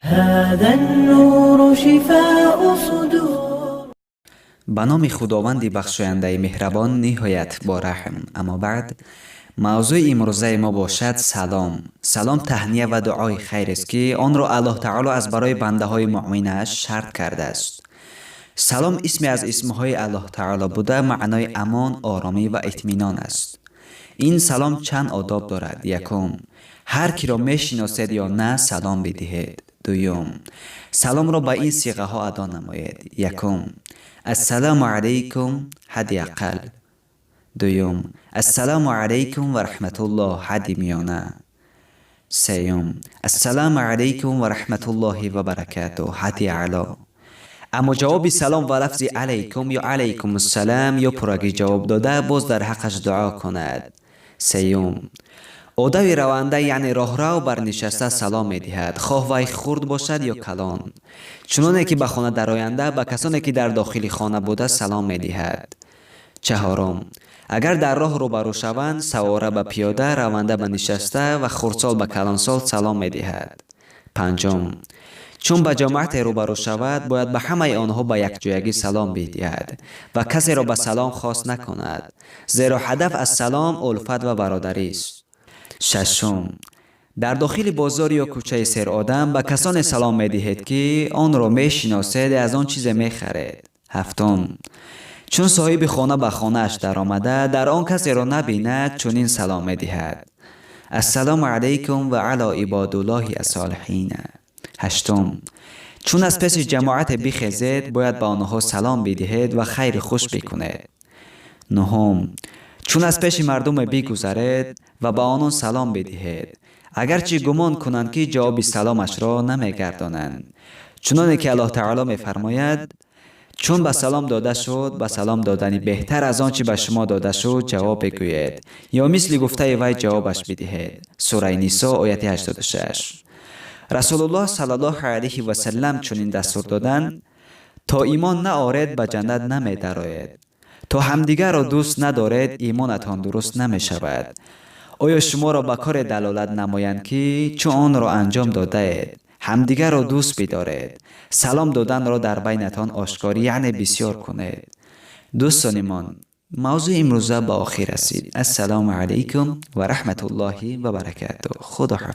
هذا النور شفاء صدور. Ба номи Худованди бахшояндаи меҳрабон, ниҳоят бораҳм. Аммо баъд, мавзӯи имрӯзаи мо бошад салом. Салом таҳния ва дуои хайрест, ки онро Аллоҳ таоло аз барои бандаҳои муъминаш шарт кардааст. Салом исме аз исмҳои Аллоҳ таоло буда, маънои амон, оромӣ ва итминон аст. Ин салом чанд одоб дорад. Якум: ҳар киро мешиносед ё на, салом бидиҳед. Дуюм: саломро ба ин сиғаҳо адо намоед. Якум: «Ассалому алайкум» ҳадди ақал. Дуюм: «Ассалому алайкум ва раҳматуллоҳ» ҳадди миёна. Сеюм: «Ассалому алайкум ва раҳматуллоҳи ва баракатуҳ» ҳадди аъло. Аммо ҷавоби салом ва лафзи «алайкум» ё «алайкумуссалам» ё пуррагӣ ҷавоб дода, боз дар ҳаққаш дуо кунад. Сеюм: одаби раванда, яъне роҳрав бар нишаста салом медиҳад, хоҳ вай хурд бошад ё калон. Чуноне ки ба хона дароянда, ба касоне ки дар дохили хона буда, салом медиҳад. Чаҳорум: агар дар роҳ рӯбарӯ шаванд, савора ба пиёда, раванда ба нишаста ва хурдсол ба калонсол салом медиҳад. Панҷум: чун ба ҷамоате рӯбарӯ шавад, бояд ба ҳамаи онҳо ба якҷоягӣ салом бидиҳад ва касеро ба салом хос накунад, зеро ҳадаф аз салом улфат ва бародарист. Шашум: дар дохили бозор ё кӯчаи серодам ба касоне салом медиҳед, ки онро мешиносед, аз он чизе мехаред. Ҳафтум: чун соҳиби хона ба хонааш даромада, дар он касеро набинад, чунин салом медиҳад: «Ассалому алайкум ва ало ибодуллоҳи ассолиҳина». Ҳаштум: чун аз пеши ҷамоате бихезед, бояд ба онҳо салом бидиҳед ва хайри хуш бикунед. Нуҳум: чун аз пеши мардуме бигузаред ва ба онон салом бидиҳед, агарчи гумон кунанд, ки ҷавоби саломашро намегардонанд, чуноне ки Аллоҳ таоло мефармояд: «Чун ба салом дода шуд, ба салом додани беҳтар аз он чӣ ба шумо дода шуд ҷавоб бигӯед ё мисли гуфтаи вай ҷавобаш бидиҳед». Сураи Нисо, ояти 86. Расулуллоҳ саллаллоҳу алайҳи васаллам чунин дастур доданд: «То имон наоред, ба ҷаннат намедароед. То ҳамдигарро дӯст надоред, имонатон дуруст намешавад. Оё шуморо ба коре далолат намоянд, ки чун онро анҷом додаед, ҳамдигарро дӯст бидоред? Салом доданро дар байнатон ошкор, яъне бисёр кунед». Дӯстони мон, мавзӯи имрӯза ба охир расид. Ассалому алайкум ва раҳматуллоҳи ва баракатуҳ. Худо ҳофиз.